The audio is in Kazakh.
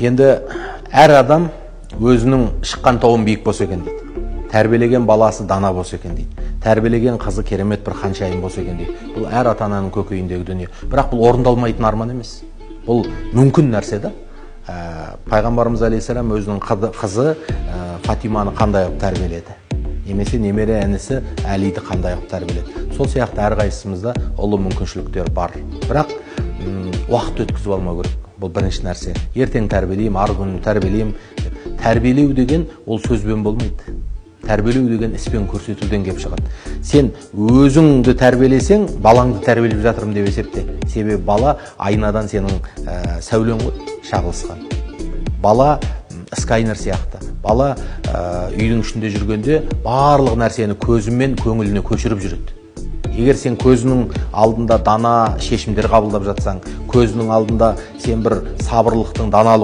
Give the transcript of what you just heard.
Енді әр адам өзінің шыққан тауын биік болса екен дейді. Тәрбиелеген баласы дана болса екен дейді. Тәрбиелеген қызы керемет бір ханшайым болса екен дейді. Бұл әр ата-ананың көкейіндегі дүние. Бірақ бұл орындалмайтын арман емес. Бұл мүмкін нәрсе да. Пайғамбарымыз алейхиссалам өзінің қызы Фатиманы қандай қылып тәрбиеледі? Немесе немере інісі Әлиді қандай қылып тәрбиеледі? Сол сияқты әрқайсымызда ұлы мүмкіншіліктер бар. Бірақ уақыт өткізіп алмау керек. Бұл бірінші нәрсе. Ертең тәрбиелеймін, арғы күні тәрбиелеймін. Тәрбиелеу деген ол сөзбен болмайды. Тәрбиелеу деген іспен көрсетуден кеп шығады. Сен өзіңді тәрбиелесең, балаңды тәрбиелеп жатырмын деп есепте. Себебі бала айнадан сенің сәулең ғой шағылысқан. Бала сканер сияқты. Бала үйдің ішінде жүргенде барлық нәрсені көзімен көңіліне көшіріп жүреді. Егер сен көзінің алдында дана шешімдер қабылдап жатсаң, көзінің алдында сен бір сабырлықтың даналық